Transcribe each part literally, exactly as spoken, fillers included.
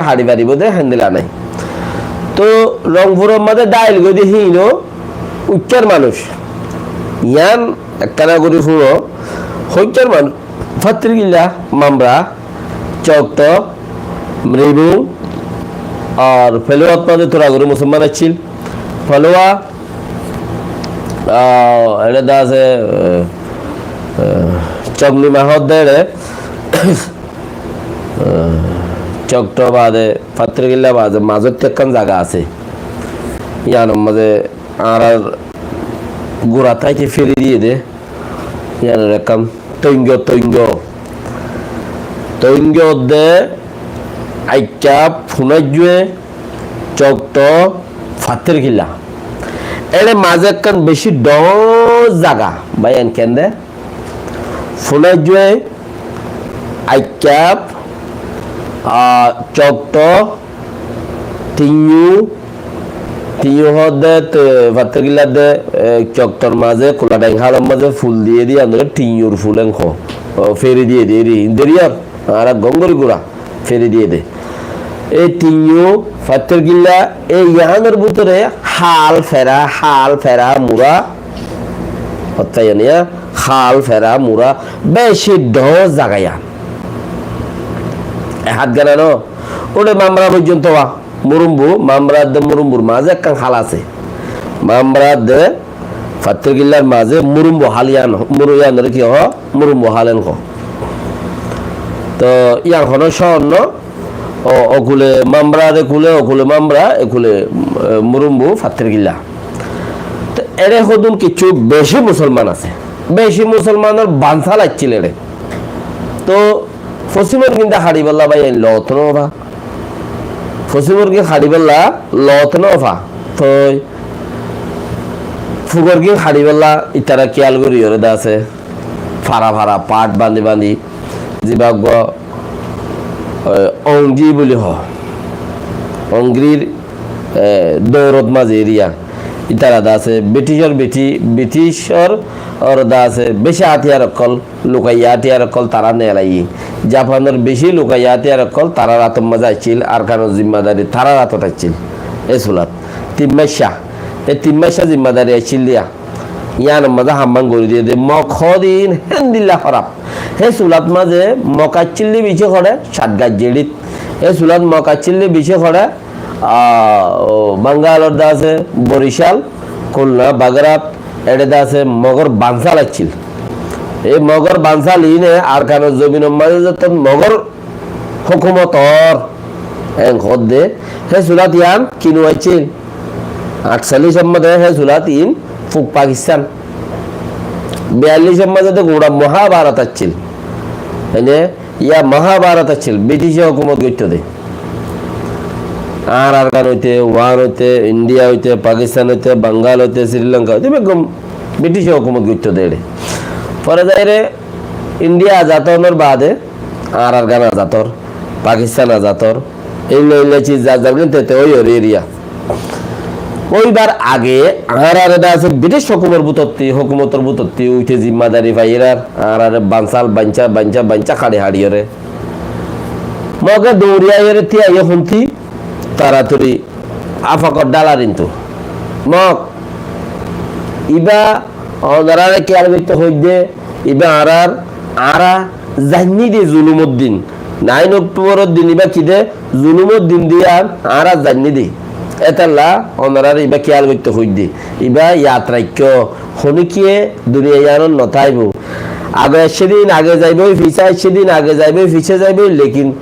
haçi faribó de héndilla nái. Toh Rongfuror mazé dháil goi de híin ó uikká'r manúic. Yián ekkán gorí fúno, hoikká'r manúic, Fattirkilla, Mamra, Cokto, Mribung, ar Felowat mazé tura gorí musolman accíl. Felowa, ah, eçé de asé, eh, eh, Coknima hoódde eçé, eh, Cokto baade, Fattirkilla baade, mazóttu ekkán zaga asé. Yiánor mazé añárar gura táki feri diyé dé. Yiánor ekkán Toingo, Toingo. Toingo de Aikkaf, Funaijjue, Cokto, Fattirkilla. Eçé mazé ekkán bicí dhoóñr zaga. Bái, en kende? Funaijjue, Aikkaf, ah, Cokto, Tiññu, Tiññu hoódde, te, Fattirkilla de, e, Coktor mazé, Kuladhaing hálor mazé ful diyé dé, yíanore Tiññur ful en hoó. O, feri diyé dé, eri, interior, añára gom gorí gura, feri diyé dé. E Tiññu, Fattirkilla, e yiánor bútore hál fera, hál fera, mura, hottá yián, hál fera, mura, beci dhoóñr zaga yián. E hát gana no, uçé Mamra foijjonto wa. Murumbu, Mamra de Murumbur mazé ekkán hál asé. Mamra de Fattirkillar mazé Murumbu hál yián, Muru yiánore ki hoó? Murumbu hál en hoó. Toh, yián honó cóor no, o, okule Mamra de kule, okule Mamra, ekule, e, Murumbu, Fattirkilla. Toh, eçé hodún kessú beci musolman asé. Beci musolmanor bansal accíl eçé. Toh, fosimor gín de haçibólla bái, en lot no fa. Fosimor gín haçibólla lot no fa. Toi fugor gín haçibólla itara kiyal gorí yóre de asé. Fara fara path bandi bandi. Ziba uggwá, e, ongri buli hoó. Ongrir, e, dourot mazé eriya. Itara de asé. Briticor beci, Briticor or de asé. Beci átiyar okkol. Lukaiya átiyar okkol tará neelaiyé. Japanor beci lukaiya átiyar okkol tarár átor mazé accíl, Arkanor zimmadari tarár átot accíl. E sulat. Tin maicca. E tin maicca zimmadari accíl diya. Yiánor mazé hammán gorí diyé dé. Mog hodin héndilla hóraf. Hé sulat mazé Mog accíl dé beci hoçé, Cát Gaijjeçit. Hé sulat Mog accíl dé beci hoçé, a, o, Bangalor de asé, Borical, Khulna, Bagrát, eçé de asé Mogor bansal accíl. E Mogor bansal iíne Arkanor zobinor mazé zettó Mogor hókumotor en hoódde, hé sulat yián kinu accíl. Añctallícor mazé hé sulat iín fuk Pakistan. Biyallícor mazé de gura Mohábarat accíl. Ene Yá Mohábarat accíl, Britice hókumot goittó dé. Añárar Arkan óite, Uán óite, India óite, Pakistan óite, Bangal óite, Sri Lanka óite, beggún Britice hókumot goittó dé eçé. Fore zaiyóre India azad ónor baade añárar Arkan azad ór, Pakistan azad ór, éilla éilla ciz zar zar gín tete ói ór eriya. Óibar age añárare de asé British hókumor bútotti, hókumotor bútotti óite zimmadari faiyérar, añárare bansal, bainsa, bainsa, bainsa haçi haçiyóre. Moge douriyaiyóre tíyaiyé honti, toratori afakor dhálar intu. Mog, ibá onoráre kiyal goitte hoidde, ibá añárar, añára zainní de zulumor din. Nain Oktoboror din ibá ki de zulumor din de yián añára zainní de. Étalla onoráre ibá kiyal goitte hoidde. Ibá yad raikkó, honíkiye duniya yiánot notáibo. Age aiccé din age zaiboi, fise aiccé din age zaiboi, fise zaiboi, lekin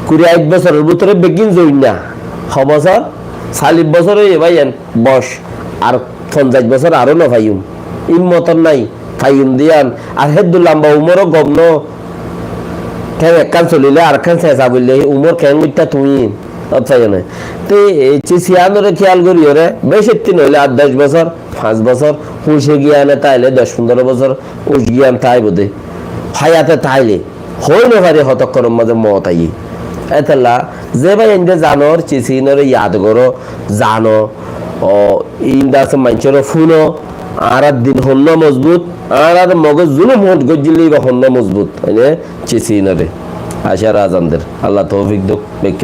kuri aik bosoror bútore beggín zoinna. Ho bosor? Sallic bosor óiye bái yián boc. Ar fonzaic bosór aró no faiyum. Himmotor nái, faiyum de yián. Ar héddur lamba umoró gom no. Keng ekkán solile arekkán sesa boille umor keng goittá tuñí. Ot faiyo né. Te e ciz yiánoré kiyal goríyoré, beci din óile ar doc bosór, fañs bosór, huce giyan táile doc fundoro bosór, huce giyan táibo de. Háyate táile. Hoi no fari hotokkonor mazé moot aiyé. Étella ze bái ainde zanor, ciz inoré yad goró, zano, o, in de asé maincóre fúno, añárar din honnúa mozbut, añárar Moge zulum hon goijjíle ibá honnúa mozbut, oine ciz inoré. Acar azan der. Allah toufik douk, bekkún